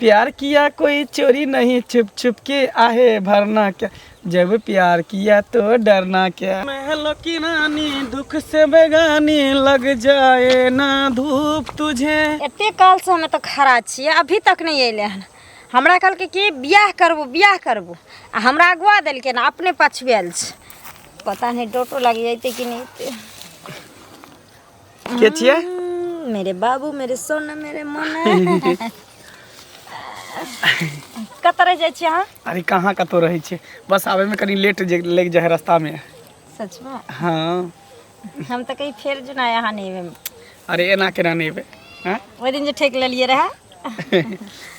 प्यार किया कोई चोरी नहीं छुप छुप के आहे भरना क्या, जब प्यार किया तो डरना क्या। महलों की रानी दुख से बेगानी, लग जाए ना धूप तुझे। एते काल से हम एतऽ खड़ा छियै, अभी तक नहि अयलै हन। हमरा कहलकै कि बियाह करबो बियाह करबो, आ हमरा अगुआ देलकै ने, अपने पछुआयल छै। पता नहि डोटो लागि जैतै कि नहि अयतै। के छियै? मेरे बाबू, मेरे सोना, मेरे मोना। कतऽ रहि जाइ छी अहाँ? अरे कहाँ कतौ रहै छियै, बस आबैमे कनि लेट जे लागि जाइ है रास्तामे। सचमे? हँ। हम तऽ कही फेर जेना अहाँ नहि एबै। अरे एना केना नहि एबै? आँय? ओहि दिन जे ठकि लेलियै रहए।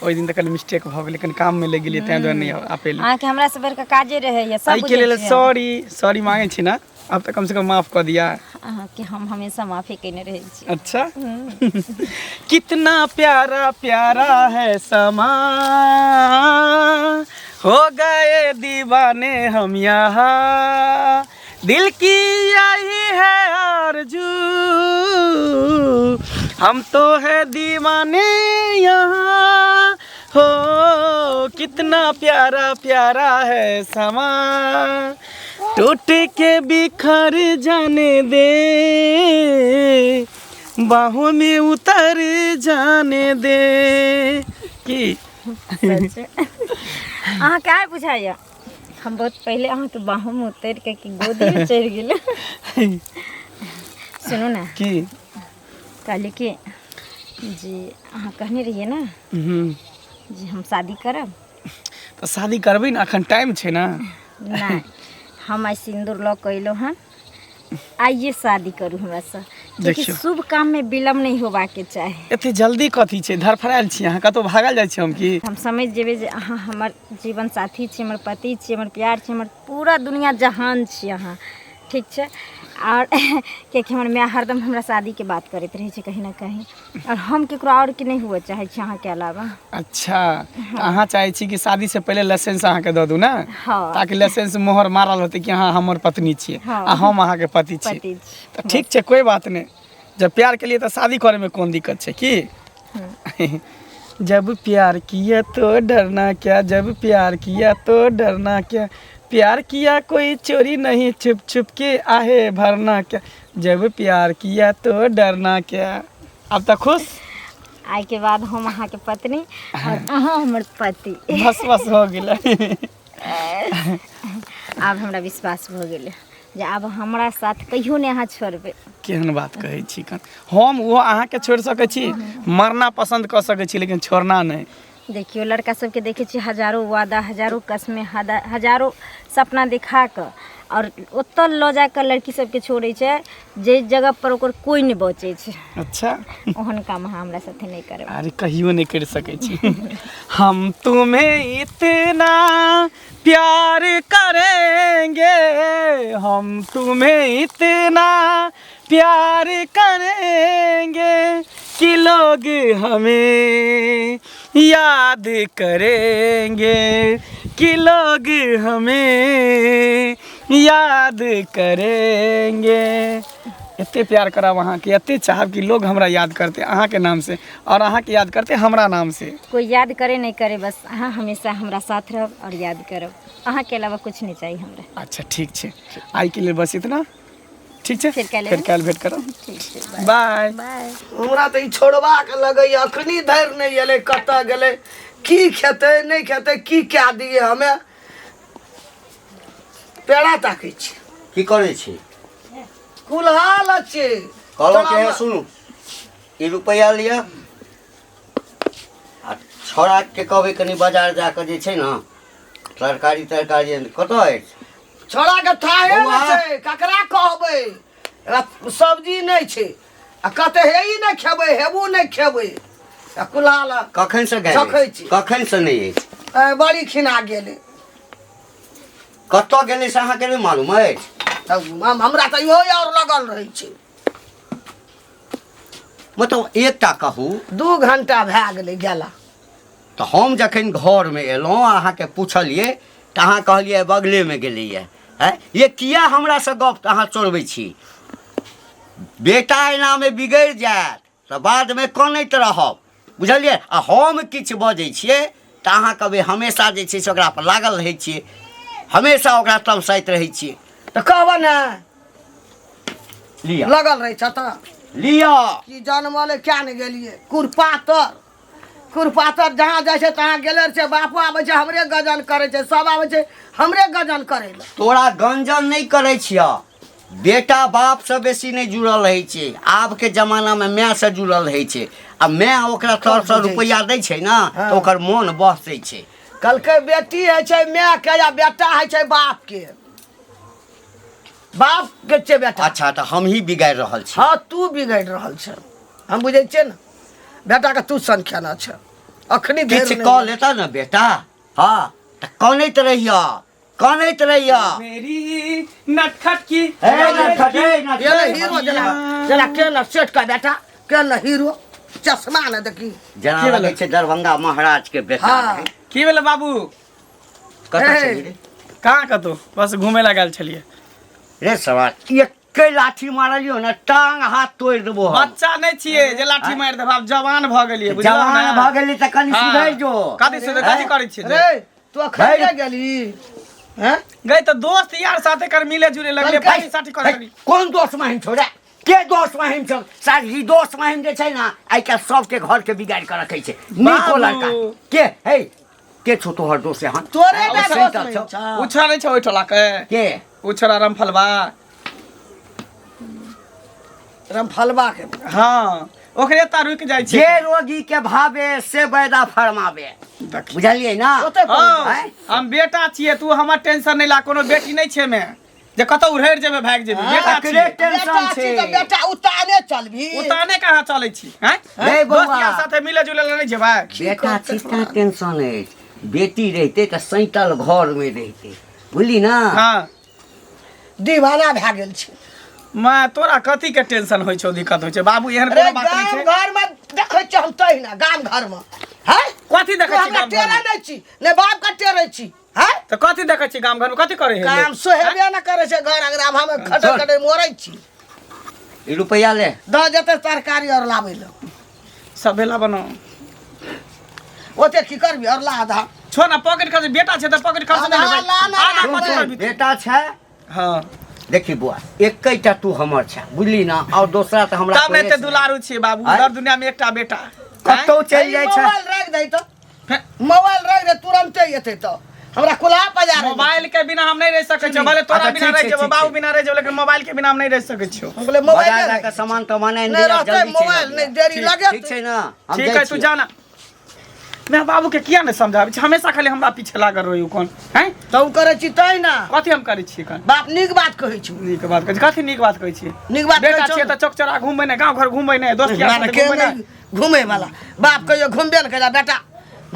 ओहि दिन तऽ कनि मिस्टेक भऽ गेलै, कनि काममे लागि गेलियै, ताहि दुआरे नहि आ पेलियै। अहाँके हमरा से बढ़िकऽ काजे रहैए सब। एहिके लेल सॉरी, सॉरी मांगै छी ने, आब तऽ कमसँ कम माफ कऽ दिया। अहाँके हम हमेशा माफी कयने रहै छी। अच्छा, कितना प्यारा प्यारा है समा, हो गए दीवाने हम यहाँ, दिल की यही है आरज़ू, हम तो है दीवाने यहाँ। हो कितना प्यारा प्यारा है समा, टूट के बिखर जाने दे, बाहों में उतर जाने दे। की अहाँके आइ बुझाइए हम बहुत पहिले अहाँके बाहोमे उतरि के कि गोदीमे चढ़ि गेलै। सुनू ने। की? कहली कि जी अहाँ कहने रहियै ने जी हम शादी करब। तऽ शादी करबै ने, अखन टाइम छै ने। नहि, हम आइ सिन्दूर लऽ कऽ अयलहुँ हन, आइए शादी करू हमरासँ, कियाकि देखियौ। शुभ काममे विलम्ब नहि होबाके चाही। एते जल्दी कथी छै? धड़फड़ायल छी अहाँ, कतहु भागल जाइ छी हम की? हम समझि जेबै जे अहाँ हमर जीवन साथी छी, हमर पति छी, हमर प्यार छी, हमर पूरा दुनिया जहान छी अहाँ, ठीक छै? आओर कियाकि हमर माय हरदम हमरा शादीके बात करैत रहै छै कहीं ने कहीं, आओर हम केकरो आओरके नहि हुअ चाहै छी अहाँके अलावा। अच्छा, तऽ अहाँ चाहै छी कि शादीसँ पहिले लाइसेंस अहाँके दऽ दू ने? हँ। ताकि लाइसेंस मोहर मारल होतै कि अहाँ हमर पत्नी छियै। हँ। आ हम अहाँके पति छी। पति छी। तऽ ठीक छै, कोइ बात नहि, जब प्यार के लिए तऽ शादी करैमे कोन दिक्कत छै? की जब प्यार किया तो डरना क्या, जब प्यार किया तो डरना क्या, प्यार किया कोई चोरी नहीं, छुप छुप के आहे भरना क्या, जब प्यार किया तो डरना क्या। अब तऽ खुश? आइके बाद हम अहाँके पत्नी आओर अहाँ हमर पति। बस बस, हो गेलै। आब हमरा विश्वास भऽ गेलै जे आब हमरा साथ कहियो नहि अहाँ छोड़बै। केहन बात कहै छी कन, हम ओ अहाँके छोड़ि सकै छी, मरना पसन्द कऽ सकै छी, लेकिन छोड़ना नहि। देखियौ, लड़का सबके देखै छियै हजारो वादा, हजारो कसमे, हजारो सपना देखा कऽ आओर ओतऽ लऽ जा कऽ लड़की सबके छोड़ै छै जे जगह पर ओकर कोइ नहि बचै छै। ओहन काम अहाँ हमरा साथे नहि करब। अरे कहियो नहि करि सकै छी। हम तुम्हें इतना प्यार करेंगे, हम तुम्हें इतना प्यार करेंगे कि लोग हमें याद करेंगे, कि लोग हमें याद करेंगे। एते प्यार करब अहाँके, एते चाहब कि लोग हमरा याद करते अहाँके नाम से और अहाँके याद करते हमरा नाम से। कोई याद करे नहीं करे, बस अहाँ हमेशा हमरा साथ रहब और याद करब। अहाँके अलावा कुछ नहीं चाहिए हमरा। अच्छा ठीक छै, आइके लेल बस इतना ठीक छै। फेर काल्हि। फेर काल्हि भेट करब। ठीक छै, बाय बाय। हमरा तऽ ई छोड़बाक लगैए, अखनी धरि नहि एलै, कतऽ गेलै, की खेतै नहि खेतै, की कए दियै। हमे पेड़ा ताकै छी। की करै छी? कुल्हा छी। कहलहुँ कि हे सुनू, ई रुपैआ लिअ आ छौड़ाके कहबै कनि बाजार जा कऽ जे छै ने तरकारी तरकारी आनि। कतऽ अछि छौड़ाके थाहे नहि बौआ। छै, ककरा कहबै? एकरा सब्जी नहि छै आ कहतै हे ई नहि खेबै, हेबू नहि खेबै आ कुल्हा लए कखन से गेल रखै छी। कखन से नहि अछि? ए, बड़ी खिना गेलै। कतऽ गेलै से अहाँके नहि मालूम अछि? तब हमरा तऽ इहो आओर लगल रहै छै। मतलब एकटा कहू। 2 घंटा भए गेलै गेला। तऽ हम जखन घरमे एलहुँ, अहाँके पुछलियै तऽ अहाँ कहलियै बगलेमे गेलैए। आँय ये, किया हमरासँ गप अहाँ चोरबै छी? बेटा एनामे बिगड़ि जायत तऽ बादमे कनैत रहब। बुझलियै आ हम किछु बजै छियै तऽ अहाँ कहबै हमेशा जे छै से ओकरा पर लागल रहै छियै हमेशा ओकरा तमसाइत रहै छियै तऽ कहबऽ ने लिअ लगल रहै छ तऽ लिअ कि जनमले क्या ने गेलियै कुरपातर कुरपातर जहाँ जाइ छै तहाँ गेले छै बापो आबै छै हमरे गजन करै छै सब आबै छै हमरे गजन करै लए तोरा गंजन नहि करै छियह बेटा बापसँ बेसी नहि जुड़ल रहै छै आबके जमानामे मायसँ जुड़ल रहै छै आ माय ओकरा तरसँ रुपैआ दै छै ने तऽ ओकर मोन बसै छै कहलकै बेटी होइ छै मायके या बेटा होइ छै बापके बापके छै बेटा अच्छा तऽ हमही बिगाड़ि रहल छी हँ तू बिगड़ि रहल छ हम बुझै छियै ने बेटाके तू सन खेना छ अखनी धरि किछु नहि कऽ लेता ने बेटा हँ तऽ कनैत रहियऽ कनैत रहियऽ मेरी नटखट की हे नटखट, हे नटखट। ये ने हीरो जेना जेना के ने सेट का बेटा के ने हीरो चश्मा ने देखी जेना की भेलै? लगै छै दरभंगा महाराज के बेटा हाँ। रहै। की भेलै बाबू कतऽ हे। छलियै रे? कहाँ कतौ बस घूमे लए गेल छलियै रे सवाल एके लाठी मारलियो ने टांग हाथ तोड़ि देबो हम बच्चा नहि छियै जे लाठी मारि देब आब जवान भऽ गेलियै बुझलहुँ जवान ने? भऽ गेली तऽ कनि हाँ। सुधरि जो कथी सुधरि कथी करै छियै जे? रे तू अखन भरि- नहि गेली हैं गई तऽ दोस्त यार साथे कर मिले जुले लगले कहलकै, पार्टी साटी करे हे, लगली कोन दोस्त महिम छौ रे के दोस्त महिम छौ सार ई दोस्त महिम जे छै ने आइ काल्हि सबके घर के बिगाड़ि कऽ रखै छै नीको बाबू। लड़का के हे के छौ तोहर दोस्त एहन तोरे ओ टा सेंटर दोस्त छौ। महिम छौ। उ छोड़ा नहि छै ओहि टोला के के उ छोड़ा रामफलबा रमफलबा के हाँ ओकरे ता रुकि जाइ छै जे रोगी के भावे से बैदा फरमावे देखी। बुझलियै ना ओते हँ, आँय? हम बेटा छियै तू हमर टेंशन नहि ला कोनो बेटी नहि छै मे जे कतौ उड़ैर जेबै भागि जेबै बेटा तकरे छियै टेंशन बेटा छी छै तऽ बेटा उताने चलबी उताने कहाँ चलै छी हैं रे बौआ। दोस्त यार साथे मिले जुले लए नहि जेबै बेटा छी तैं टेंशन अछि बेटी रहितै तऽ सैतल घरमे रहितै बुझली ना हाँ दीवाना भए गेल छै माँ तोरा कथी के टेंशन होइ छौ दिक्कत होइ छै बाबू एहन अरे कोनो बात नहि गाम छै घर में देखै छियै हम तहिना गाम घर में हैं कथी देखै तू छी हमरा गाम टेरै घरमे नहि छी ने बाप के टेरै छी हैं तऽ कथी देखै छी गाम घरमे कथी करै है काम सोहेबे न करै छै घर अगर हम खटर खटर मरै छी ई रुपैआ ले दऽ जेतै तरकारी और लाबै लए सब भेला बनाउ ओते की करबी और ला आधा छो ना पॉकेट खर्च बेटा छै तऽ पॉकेट खर्च नहि आधा लेबै ला ना, आधा सुन, कथी सुन, करबी बेटा छै हँ देखी बुआ एकैटा तू हमर छै बुझली ना और दोसरा तऽ हमरा तब नहि कोइ ते दुलारू छियै बाबू आँय? दर दुनिया में एकटा बेटा कतौ चलि जाइ छै मोबाइल राखि दै तऽ फेर मोबाइल राखि दे तुरन्ते एतै तऽ हमरा कुल्हा पजार मोबाइल के बिना हम नहीं रह सकै छियै भले तोरा अच्छा, बिना ठीक रह छै, जेबो ठीक बाबू छै। बिना रह जेबो लेकिन मोबाइल के बिना हम नहीं रह सकै छियो हम कहलियै मोबाइल बाजार जाके सामान तमान आनि नहि दिअ, रहतै जल्दी चलि मोबाइल आबिअ। नहि देरी ठीक, लगत ठीक छै ना हम ठीक जाइ है तू छियौ। जाना मैं बाबू के किया नहीं समझाबै छी हमेशा खाली हमरा पीछे लागल रही कोन हैं तू करै छी तै ना कथी हम करै छियै कन बाप नीक बात कहै छौ नीक बात कहै छी कथी नीक बात कहै छियै नीक बात बेटा कहै छौ छियै तऽ चौक चौरा घुमबै नहि गाँव घर घुमबै नहि दोस्त यार ना, साथे के घुमबै नहि नहि घूमे वाला बाप कहियो घूमबे ने करै बेटा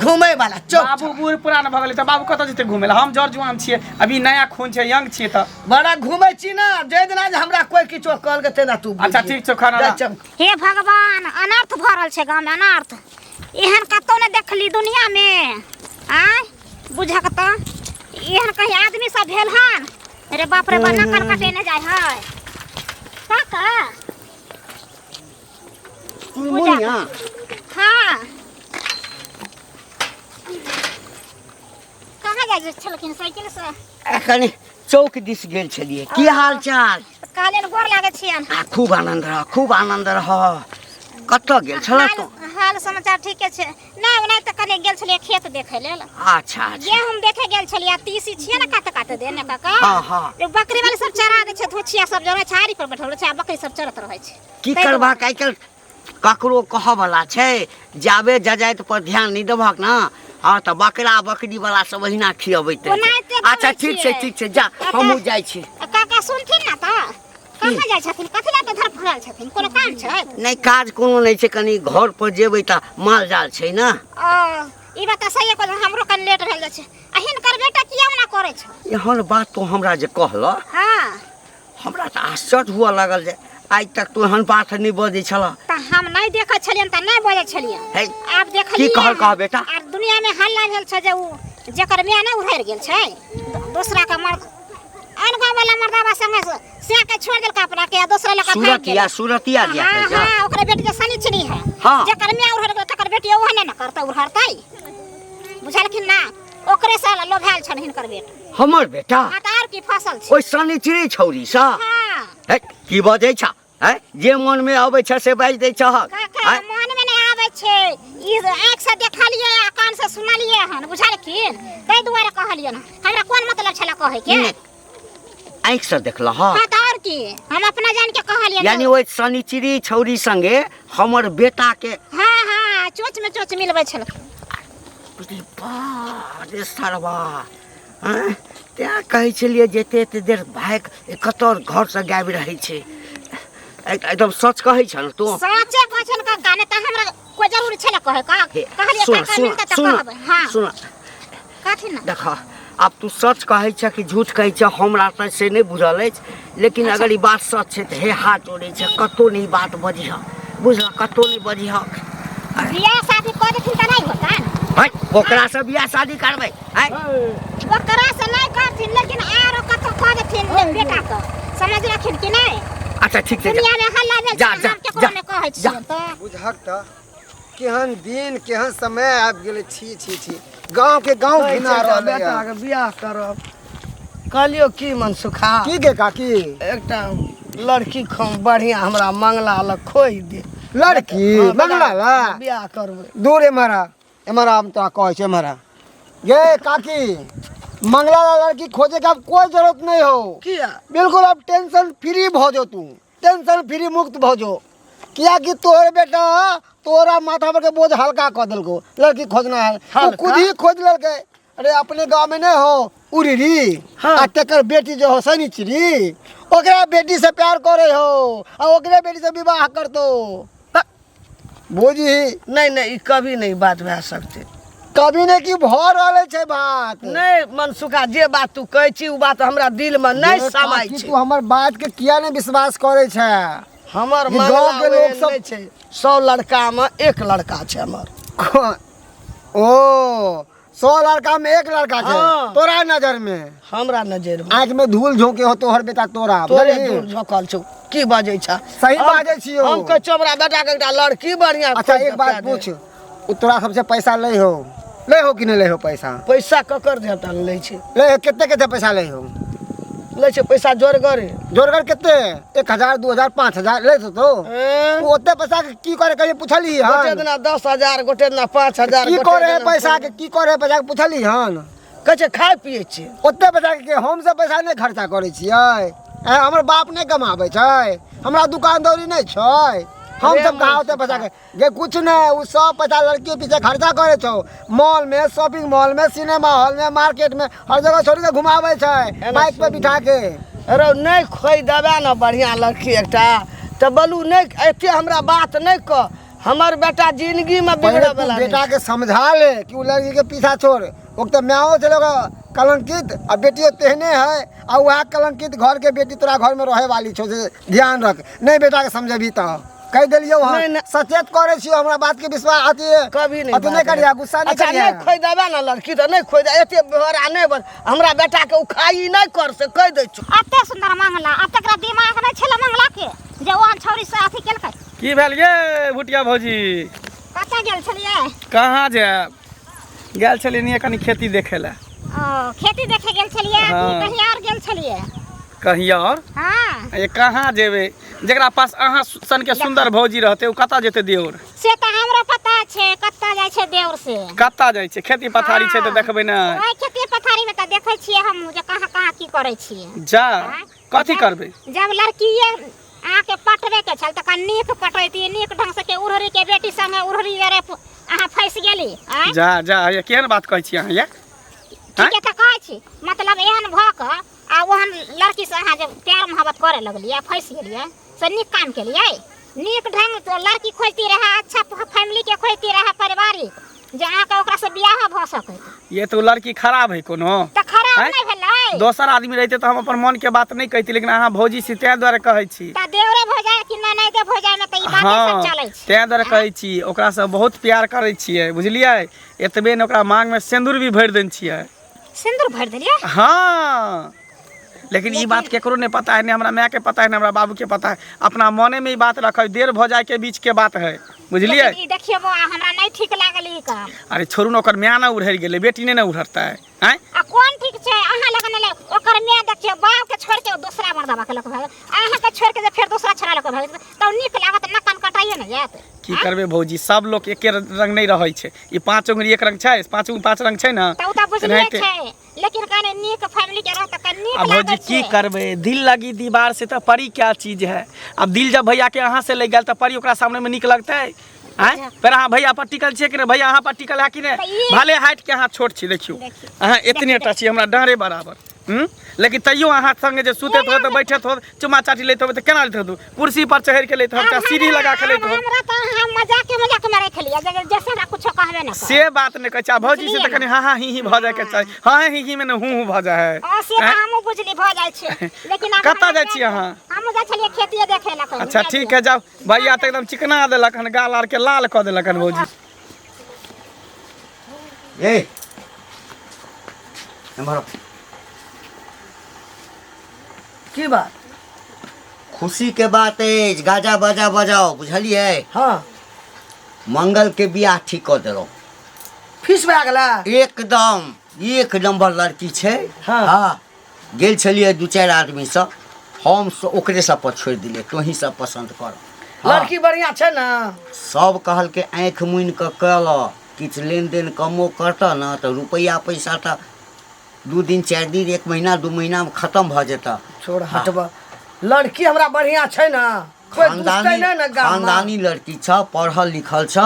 घूमे वाला चौक बाबू बूढ़ पुरान भऽ गेलै तऽ बाबू कतऽ जेतै घुमै लए हम जर जुआन छियै अभी नया खून छै यंग छियै तऽ बड़ा घूमे छी ना जे दिना जे हमरा कोई किछो कहलकै तेना तू अच्छा, ठीक छौ, खाना ला। हे भगवान अनर्थ भऽ रहल छै गाँवमे अनर्थ एहन कतौ नहि देखली दुनियामे आँय बुझक तऽ एहन कहीं आदमी सब भेल हन अरे बाप रे बा नकल कटेने जाइ है काका मुनिया हाँ कहाँ जाइ छलखिन साइकिल से एखन चौक दिस गेल छलियै की हाल चाल कहलियनि गोर लागै छियनि आ खूब आनन्द रह खूब आनन्द रह कतऽ गेल छल हाल तू हाल समाचार ठीके छै नहि ओनाहि तऽ कने गेल छलियै खेत देखै लेल अच्छा अच्छा गेहूँ देखे गेल छलियै आ तीसी छियै ने काते काते देने काका हाँ, हाँ। जे बकरी वाले सब चरा दै छै धोछिया सब जरै छै आरी पर बैठल रहै छै आ बकरी सब चरत रहै छै की ताहि करबाक आइ काल्हि ककरो कहऽवला छै जाबे जजाति पर ध्यान नहि देबहक ने हँ तऽ बकरा बकरी वाला सब ओहिना खियबैत रहै छै। ओनाहिते अच्छा करै ठीक छै छियै। ठीक छै जा हमहूँ जाइ छी आ काका सुनथिन ने तऽ कहाँ जाइ छथिन कथी लए तऽ धरफड़ायल छथिन कोनो काम छै नहि काज कोनो नहि छै कनि घर पर जेबै तऽ माल जाल छै ने ओ ई बात तऽ सही कहलहुँ हमरो कनि लेट भेल जाइ छै आ हिनकर बेटा किया ओना करै छै एहन बात तो हमरा जे कहलह हँ हमरा तऽ आश्चर्य हुअ लागल जे आइ तक तू एहन बात नहि बजै छलह तऽ हम नहि देखै छलियनि तऽ नहि बजै छलियनि हे आब देखलियै की कहलकह बेटा? आर दुनिया में हल्ला भेल छै जे उ जेकर माय नहि उधरि गेल छै दोसरा के मर्द आन गाँव वाला मर्दाबा संगे से के छोड़ देलका अपना के आ दोसरा लऽ के भागि सूरतिया गेल सूरतिया दिया हाँ कहै छह? हाँ ओकरे बेटी के शनिचरी है हाँ। जेकर माय उधरि गेल तकर हिनकर बेटी ओहने ने करतै उड़हरतै बुझलखिन ना ओकरे से लोभायल छनि हिनकर बेटा हमर बेटा हाँ तऽ आर की फसल छै ओहि शनिचरी छौरी सँ हाँ हे की बजै छ हैं जे मन में अबै छ से बाजि दै छहक काका आँय? मन में नहि आबै छै ई आँखि से देखलियै आ कान से सुनलियै हन बुझलखिन ताहि दुआरे कहलियै हन हमरा कोन मतलब छलै कहै के नहि। आँखि से देखलह हाँ तऽ आओर की हम अपना जान के कहलियै यानी ओहि शनिचरी छौरी संगे हमर बेटा के हाँ हाँ चोच में चोच मिलबै छलखिन अरे बा रे सरवा आँय? तेँ कहै छलियै जे एते एते देर भाय कतऽ घरसँ गाबि रहै छै एकदम सच कहै छ ने तू साचे कहै छन काका नहि तऽ हमरा कोई जरूरी छलै कहै का हे, कहलियै सुन काका सुन मिलतै तऽ सुन कहबै हाँ सुन कथी ने देख आब तू सच कहै छ कि झूठ कहै छ हमरा तऽ से नहि बुझल अछि लेकिन अगर ई बात सच छै तऽ हे हाथ जोड़ै छै कतहु नहि ई बात बजिह बुझल कतहु नहि बजिह बियाह शादी कऽ देथिन तऽ नहि होतनि है ओकरासँ बियाह शादी करबै है ओकरा से नहि करथिन लेकिन आरो कतौ कऽ देथिन बेटा के समझलखिन कि नहि अच्छा ठीक छै जा। दुनिया में हल्ला भेल जा, छै जा, हम केकरो जा, नहि कहै जा। छियै तऽ बुझहक तऽ केहन दिन केहन समय आबि गेलै छी छी छी गाँव के गाँव कहै घिना छै रहलै बेटाके बियाह करब कहलियौ की मनसुखा की गे काकी एकटा लड़की खम बढ़िया हमरा मंगला लग खोज दे लड़की हाँ, मंगला ला बियाह करबै दूर एम्हर आ एम्हर आ, हम तोरा कहै छियौ एम्हर आ गे काकी मंगला ला लड़की खोजे के अब कोई जरूरत नहीं हो किया बिल्कुल अब टेंशन फ्री भऽ जो तू टेंशन फ्री मुक्त भऽ जो कियाकि तोहर बेटा तोरा माथा पर के बोझ हल्का कऽ देलको लड़की खोजना है ओ हल्का? खुद ही खोज लेलकै अरे अपने गांव में नहीं हो उरीरी हाँ। आ तेकर बेटी जो हो शनिचरी ओकरा बेटी से प्यार करे हो आ ओकरे बेटी से विवाह करतो बुझी नहीं नहीं ई कभी नहीं बात भए सकते कभी ने की भऽ रहल छै बात नहीं मनसुखा जे बात तू कहै छी ओ बात हमरा दिल में नहीं गे, समाय काकी, छै तू हमर बात के किया नहीं विश्वास करे छै हमर ई गाँव के मंगला लोक ओहन सब- नहि छै 100 लड़का में एक लड़का छै हमर ओ 100 लड़का में एक लड़का छै हाँ। तोरा नजर में हमरा नजर में आँख में धूल झोंके हो तोहर बेटा तोरा तोरे बुझलही? दूर झोकल छौ की बजै छ सही बाजै छियौ। हम कहै छियौ हमरा बेटा के एकटा लड़की बढ़िया अच्छा खोजि एक के बात दे। पूछ उ तोरा सबसे पैसा लै हो लै हो कि नहीं लै हो पैसा पैसा ककर देता लै छै लै हो कते कते पैसा लै हो लै छै पैसा जोरगरे जोरगर कते 1000 2000 5000 लै छौ तो ए? उ ओते पैसा के की करे कहियो पूछली गोटे हन दिना 10,000 गोटे दिना 5,000 की गोटे करे है दिना पैसा के की करे है पैसा के पूछली हन कहै छै खाइ पियै छियै ओते पैसा के हम सब पैसा नहि खर्चा करै छियै ऐं हमर बाप नहि कमाबै छै हमरा दुकान दौरी नहि छै हम रे सब कहाँ ओते पैसा के गे कुछ नहि ओ सब पैसा लड़की पीछे खर्चा करै छौ मॉल में शॉपिंग मॉल में सिनेमा हॉल में मार्केट में हर जगह छोड़ के घुमाबै छै बाइक पे बिठा के रौ नहि खोइ देबै ने बढ़िआँ लड़की एकटा तऽ बोलू नहि एते हमरा बात नहि कह हमर बेटा जिंदगीमे पहिले बिगड़ऽ तू वला नहि बेटा के समझा ले कि ओ लड़की के पीछा छोड़ ओक तऽ मायो छलै ओकरा कलंकित आ बेटियो तेहने है आ वएह कलंकित घर के बेटी तोरा घर में रहे वाली छौ से ध्यान रख नहीं बेटा के समझेबी तऽ कहि देलियौ हँ नहीं, नहीं। सचेत करै छियौ हमरा बात के विश्वास अथी कभी नहीं अथी नहीं बात करिया गुस्सा नहीं अच्छा करिया नहीं खोइ देबै ने लड़की तऽ नहीं खोइ दे एते बेहरा नहि बन हमरा बेटा के उखाई नहि कर से कहि दै छौ एते सुंदर मंगला आ तकरा दिमाग नहि छलै मंगला के जे ओहन छौरी से अथी केलकै की भेल ये भुटिया भौजी कतऽ गेल छलियै कहाँ जायब गेल छलियै कनि खेती देखै लए ओ खेती देखे गेल छलियै कि हाँ। कहीं और गेल छलियै कहीं और हाँ ये कहाँ जेबै जकरा पास अहाँ सनके सुंदर भौजी रहतै ओ कतऽ जेतै देउर से तऽ हमरो पता छै कतऽ जाइ छै देउर से कतऽ जाइ छै खेती पथारी छै तऽ देखबै ने ओहि खेती पथारी में तऽ देखै छियै हम जे कहाँ कहाँ की करै छियै जा आँय? कथी करबै जब लड़कीए अहाँके पटबे के छल तऽ नीक पटैती नीक ढंग से के उड़हरी के बेटी संगे उड़हरी अरे अहाँ फंसि गेली आँय जा जा ये केहन बात कहै छी अहाँ ये ठीके तऽ कहै छी मतलब एहन भऽ कऽ आ ओहन लड़की से अहाँ जे प्यार मोहब्बत करे लगलियै फंसि गेलियै से नीक काम केलियै नीक ढंग से लड़की खोजती रहए अच्छा फैमिली के खोजती रहए पारिवारिक जे अहाँके ओकरा से बियाह भऽ सकैत ये तो लड़की खराब है कोनो तऽ खराब आँय? नहि भेलै दोसर आदमी रहिते तऽ हम अपन मन के बात नहि कहिती लेकिन अहाँ भौजी छी ताहि दुआरे कहै छी तऽ देवरे भऽ जाय कि ननैदे भऽ जाय ने तऽ ई बाते हँ सब चलै छै ताहि दुआरे कहै छी ओकरासँ बहुत प्यार करै छियै बुझलियै एतबे ने ओकरा मांगमे सिन्दूर भी भरि देने छियै सिन्दूर भरि देलियै हँ लेकिन ई बात केकरो नहीं पता है, नहीं हमरा माय के पता है, नहीं हमरा बाबू के पता है। अपना मने में ई बात रखै, देर भऽ जाय के बीच के बात है, बुझलियै? लेकिन ई देखियौ बौआ, हमरा नहीं ठीक लागल ई काम। अरे छोड़ू ने, ओकर माय ने उड़हरि गेलै, बेटी नहि ने उड़हरतै। आँय आ कोन ठीक छै अहाँ लग नहि ओकर माय देखियौ बाप के छोड़ के दोसरा मर्दबा के लऽ के भागल, अहाँ के छोड़ के जे फेर दोसरा छोड़ा लऽ के भागल तब नीक लागत? न कान कटाइए ने जायत। की करबै भौजी, सब लोक एके रंग नहि रहै छै। ई पाँच उंगली एक रंग छै, पाँच उंगली पाँच रंग छै ने। तऽ ओ तऽ बुझलिए तेनाहिते। छै, लेकिन कनि नीक फैमिली के रहत तऽ नीक अब भौजी लागै की छै। करबै, दिल लगी दीवार से तऽ परी क्या चीज है। अब दिल जब भैया के अहाँ से लग गेल तऽ परी ओकरा सामने में नीक लगतै? आँय, फेर अहाँ भैया पर टिकल छियै कि नहि? भैया अहाँ पर टिकल है कि नहि? तऽ ई- भले हाइट के अहाँ छोट छी, देखियौ देखियौ। अहाँ एतने टा छी, हमरा डाँरे बराबर। लेकिन तैयो अहाँ संगे जे सुतैत हो तऽ बैठैत हो, चुमा चाटी लैत होबै तऽ केना लैत होतू? कुर्सी पर चढ़ि के लैत हो, आब सीढ़ी लगा के लैत हो। हमरा तऽ अहाँ मजाके मजाक में राखि लिअ, जैसे हमरा कुछो कहबे न करब। से बात नहि कहै छै। आ भौजी से तऽ बुझलियै कनि हाँ हाँ ही ही भऽ जायके चाही। हाँ हाँ ही ही में ने हूँ हूँ भऽ जाइ है। ओ से तऽ हमहूँ बुझली भऽ जाइ छै, लेकिन आब कतऽ हमरा जाइ छी अहाँ? हमहूँ जाइ छलियै खेतिए देखै लए कहीं। अच्छा ठीक है, जाउ। भैया तऽ एकदम चिकना देलक हन, गाल आर के लाल कऽ देलक हन भौजी। ए एम्हर आउ। की बात? खुशी के बात अछि, गाजा बाजा बजाओ, बुझलियै? हाँ। मंगल के बियाह ठीक कऽ देलहुँ। फीस भए गेलै? एकदम एक नंबर लड़की छै। हाँ। हाँ, गेल छलियै दू चारि आदमीसँ, हम ओकरे सब पर छोड़ि देलियै, तोही सब पसन्द कर। हाँ। लड़की बढ़िया छै ने? सब कहलकै आँखि मुनि कऽ कऽ लऽ, किछु लेनदेन कमो करतऽ ने तऽ रुपैआ पैसा तऽ 2 दिन 4 दिन 1 महीना 2 महीनामे खतम भऽ जेतऽ। छोड़ हटब, लड़की हमरा बढ़िया छै ने? कोई दुष्टै खानदानी नहि ने गाममे? खानदानी लड़की छ, पढ़ल लिखल छ,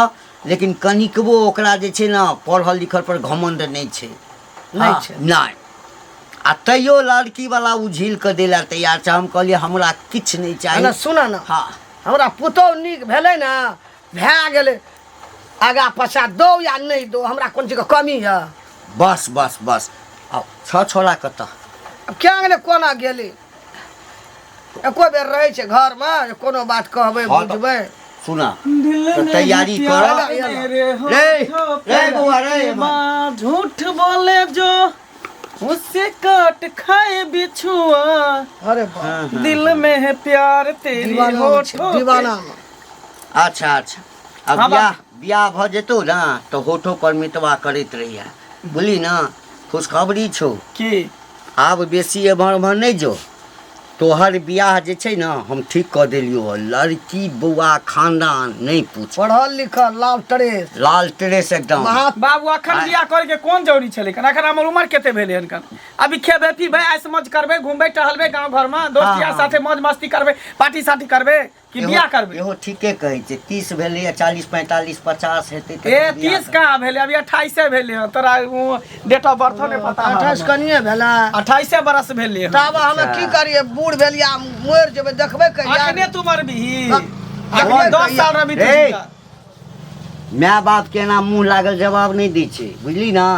लेकिन कनिकबो ओकरा जे छै ने पढ़ल लिखल पर घमंड नहि छै। नहि हाँ, छै। नहि, आ तैयो लड़की वाला ओ झील कऽ दै लए तैयार छै। हम कहलियै हमरा किछु नहि चाही। ना सुन ने। हाँ। हमरा पुतोहु नीक भेलै ने, भए गेलै। आगा पाछा दौ या नहि दौ, हमरा कोन चीजके कमी यऽ? बस बस बस। आ छ छोड़ा कतऽ? आब क्या गेलै, कोना गेलै? एको बेर रहै छै घरमे जे कोनो बात कहबै? हाँ तऽ- बुझबै। सुना तऽ तैयारी कर। मेरे रे, होठों रे पे बौआ, रे। माँ झूठ बोले जो उससे काट खाए बिछुआ। अरे बाप, दिल में है प्यार तेरी दीवाना मे छै, होठों पे। दीवाना मे। अच्छा अच्छा, आब हाँ, बियाह बियाह भऽ जेतौ ने तऽ होठो पर मितवा करैत रहिहे, बुझली ने? खुशखबरी छौ। की? आब बेसी एम्हर ओम्हर नहि जो। तोहर बियाह जे छै ने हम ठीक कऽ देलियौ हँ। लड़की बौआ खानदान नहि पूछ, पढ़ल लिखल, लाल ट्रेस। लाल ट्रेस एकदम। महा बाबू, अखन बियाह करे के कोन जरूरी छलै? अखन हमर उमर कते भेलै हन? अभी खेबै पीबै, ऐश मौज करबै, घूमबै टहलबै गाँव घर में, दोस्त हाँ, यार हाँ। साथे मौज मस्ती करबै, पार्टी सार्टी करबै कि बियाह करबै? इहो ठीके कहै छै। 30 भेलैए, 40 45 50 हेतै तऽ ए बियाह 30 कहाँ भेलै? अभी 28 भेलै हन। तोरा डेट ऑफ बर्थो नहि पता है। 28 कनिए भेलै। 28 बरस भेलै हन। तब हम की करियै? बूढ़ भेलियै, आब मरि जेबै, देखबै कहिया। अखने तू मरबिही? हाँ, अखने देखबै 10 कहिया। साल रहबी तू रे। जिंदा। माय बाप के एना मुँह लागल जवाब नहि दै छै, बुझली ने?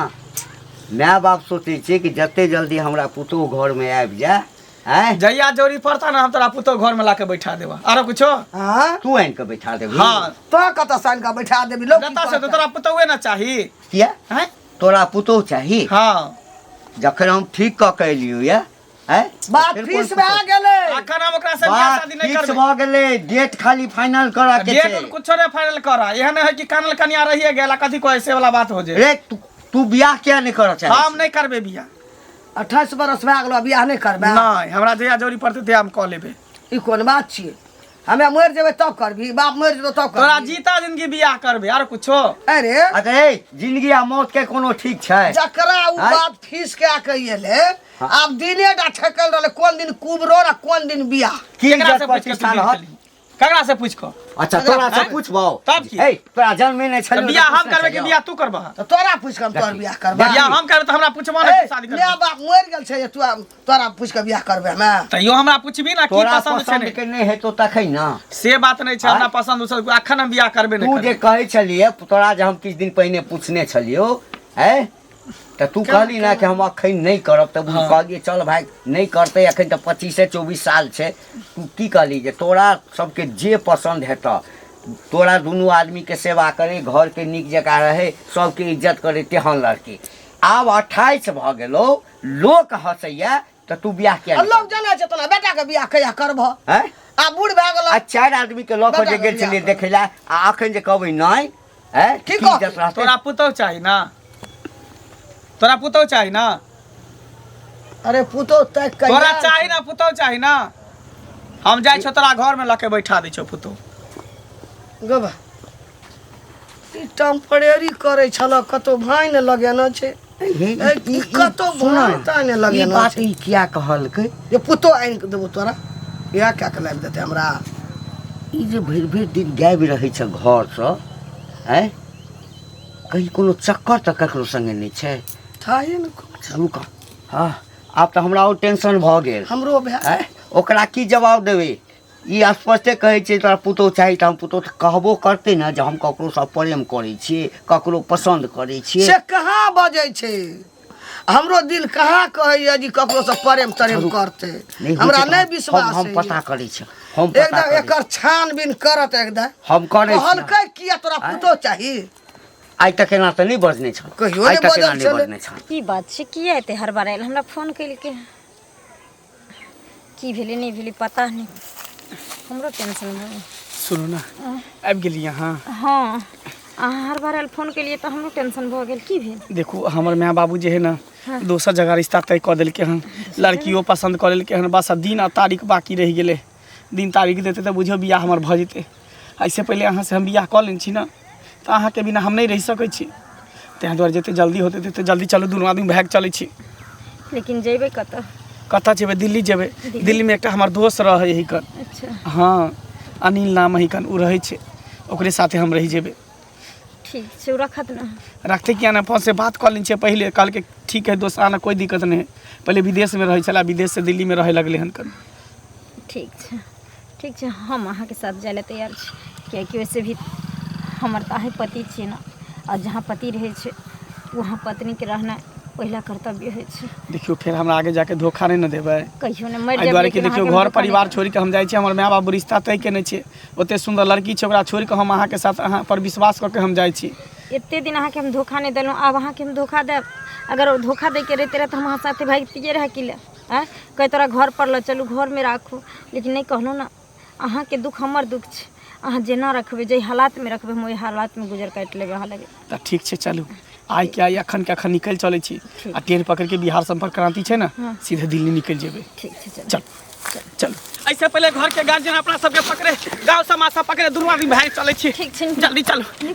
माय बाप सोचै छै कि जते जल्दी हमरा पुतोहु घरमे आबि जाय। आँय, जहिया जरूरी पड़ता ना, हम तोरा पुतोह घर में लाके बैठा देबा। आरो कुछो? हाँ। तू आनि कऽ बैठा देबही? हाँ। तो कतऽ सँ आनि कऽ बैठा देबी? लोक की कतऽ से? कहतै? तोरा पुतोहे ना चाही? किया? आँय? तोरा पुतोहु चाही? हाँ। जखन हम ठीक कऽ के एलियौ ये, आँय, बात फेर कोन फीस भए पुतोहु? गेलै। अखन हम ओकरा से बियाह बात शादी नहीं फिक्स करबै। भऽ गेलै, डेट खाली फाइनल करऽ के डेट छै। उट कुछो नहीं फाइनल कर। एहन है कि कानल कनिया रहिए गेल आ कथी कहै से वाला बात हो जाए। रे, तू तू बियाह किया नहि करऽ चाहै हम छी? नहीं करबै बियाह। 28 बरस भए गेलो, बियाह नहि करबै? नहीं, हमरा जहिया जरूरी पड़तै तहिया हम कऽ लेबै। ई कोन बात छियै? हमे मरि जेबै तब करबी? बाप मरि जेतौ तब तोरा करबी? जीता जिंदगी बियाह करबै, आर कुछो? अरे अच्छा ए, जिंदगी आ मौत के कोनो ठीक छै? जकरा उ आँय? बात फीस कए के एलै, आब दिने टा ठेकल रहलै, कोन दिन कुबरो आ कोन दिन बियाह। की केकरा इज्जत से पूछ के तू प्रतिष्ठा दिन रहत? खेलही? ककरा से पूछ कऽ? अच्छा, तोरा से आँय? पूछबौ? तब की? ए, तोरा जन्मे नहि तऽ छलौ। बियाह हम करबै कि बियाह तू करबह? तऽ तोरा पूछि कऽ हम तोहर बियाह करबै? बियाह हम करबै तऽ हमरा पूछबह ने ए, कि शादी माय करबै? बाप मरि गेल छै जे तू तोरा पूछि कऽ बियाह करबै हमे? तैयो हमरा पूछबी ना की तोरा पसंद छै। पसंद नहि के नहि हेतौ तखन ने। से बात नहि छै। हमरा आँय? पसंद उसंद अखन हम बियाह करबै नहि तू जे करबै। कहै छलियै, तोरा जे हम किछु दिन पहिने पूछने छलियौ, आँय, तऽ तू कहली ने कि हम अखन नहि करब, तऽ हाँ। कहलियै चल भाइ, नहि करतै अखन तऽ 25 24 साल छै। तू की कहली जे तोरा सबके जे पसन्द हेतऽ, तोरा दुनू आदमीके सेवा करे, घरके नीक जकाँ रहै, सबके इज्जत करे, तेहन लड़की। आब 28 भऽ गेलौ, लोक हँसैया तऽ तू बियाह किया आ नहि लोग जानै छै तोरा बेटाके बियाह कहिया करबह करबह? हैं आ बूढ़ भए गेल आ चारि आदमी के लऽ कऽ जे बेटाके गेल बियाह छलियै करब। देखै लए आ अखन जे कहबै नहि हैं की की कहतै? इज्जत रहतै तोरा पुतहु चाही ना तोरा पुतहु चाही ना अरे पुतोह तक कहिया तोरा चाही ना पुतहु चाही ना हम जाइ छौ तोरा घर में लके बैठा दै छौ पुतहु गो बा ई टेम्परेरी करै छल कतौ भाइ ने लगेने छै हे, ए, ई कतौ सुन भाइ न, ताइ ने ई लगेने बात छै ई किया कहलकै जे पुतोह आनि कऽ देबो तोरा इएह कए कऽ लाबि देतै हमरा ई जे भरि भरि दिन गाबि रहै छै घरसँ आँय कहीं कोनो चक्कर तऽ ककरो संगे नहि छै थाहे ने चलू का हँ आब तऽ हमरा आओर टेंशन भऽ गेल हमरो भए आँय ओकरा की जवाब देबै ई स्पष्टे कहै छै तोरा पुतोहु चाही तऽ हम पुतोहु तऽ कहबो करतै ने जे हम ककरोसँ प्रेम करै छियै ककरो पसन्द करै छियै से कहाँ बजै छै हमरो दिल कहाँ कहैया जे ककरोसँ प्रेम तरेम करतै नहि होइ हमरा छै तऽ नहि हम- विश्वास हम होइए। पता करै छी हम पता एकदम करै एकर छानबीन करत एकदम हम करै छी कहलकै किया तोरा पुतोह चाही आइ तक एना तऽ नहि बजने छल कहियो आइ नहि तक एना बजल नहि छलै। बजने छल की बात छै किया एते हड़बड़ायल हमरा फोन केलकै की भेलै नहि भेलै पता नहि हमरो टेंशन भऽ गेल सुनू ने आबि गेली अहाँ हँ अहाँ हर बार फोन केलियै तऽ हमरो टेंशन भऽ गेल की भेल देखू हमर माय बाबू जे है ने दोसर जगह रिश्ता तय कऽ देलकै हन लड़कियो पसन्द कऽ लेलकै हन बस दिन आ तारीख बाकी रहि गेलै दिन तारीख देतै तऽ बुझियौ बियाह हमर भऽ जेतै एहिसँ पहिले अहाँसँ हम बियाह कऽ लेने छी ने तऽ अहाँके बिना हम नहि रहि सकै छी ताहि दुआरे जतेक जल्दी होतै ततेक जल्दी चलू दुनू आदमी भागि चलै छी लेकिन जेबै कतऽ कतऽ जेबै दिल्ली जेबै दिल्लीमे एकटा हमर दोस्त रहै हिकन अच्छा हँ अनिल नाम हिकन ओ रहै छै ओकरे साथे हम रहि जेबै ठीक छै ओ रखत ने रखते किया नहि फोनसँ बात कऽ लै छियै पहिले कहलकै ठीक है दोस्त आना कोइ दिक्कत नहि है पहिले विदेशमे रहै छलै विदेशसँ दिल्लीमे रहै लगलै हन कन ठीक छै ठीक छै हम अहाँके साथ जाय लए तैयार छी किएकि वैसे भी हमर तऽ अहीँ पति छियै ने आओर जहाँ पति रहै छै वहाँ पत्नीके रहनाइ पहिला कर्तव्य होइ छै देखियौ फेर हमरा आगे जाके धोखा नहि ने देबै कहियो नहि मरि एहि जायब दुआरे कि लेकिन देखियौ अहाँके हम घर धोखा नहि परिवार छोड़ि कऽ हम जाइ छी हमर माय बाप रिश्ता तय केने छै ओते सुन्दर लड़की छै ओकरा छोड़ि कऽ हम अहाँके साथ अहाँ पर विश्वास कऽ के हम जाइ छी एते दिन अहाँके हम धोखा नहि देलहुँ आब अहाँके हम धोखा देब अगर ओ धोखा दैके रहिते रहए तऽ हम अहाँ साथे भागितियै रहए कि लए आँय कहै तोरा घर पर लऽ चलू घरमे राखू लेकिन नहि कहलहुँ ने अहाँके दुख हमर दुख छै अहाँ जेना रखबै जाहि हालातमे रखबै हम ओहि हालातमे गुजर काटि लेबै अहाँ लगे तऽ ठीक छै चलू आइ के आइ अखन के अखन निकलि चलै छी आ ट्रेन पकड़ि के बिहार सम्पर्क क्रांति छै ने सीधे दिल्ली निकलि जेबै ठीक छै चलू चल चल ऐसे पहिले घर के गार्जियन अपना सबके पकड़े गांव समाज सब पकड़े दुनू आदमी भागि चलै छी ठीक छै जल्दी चलू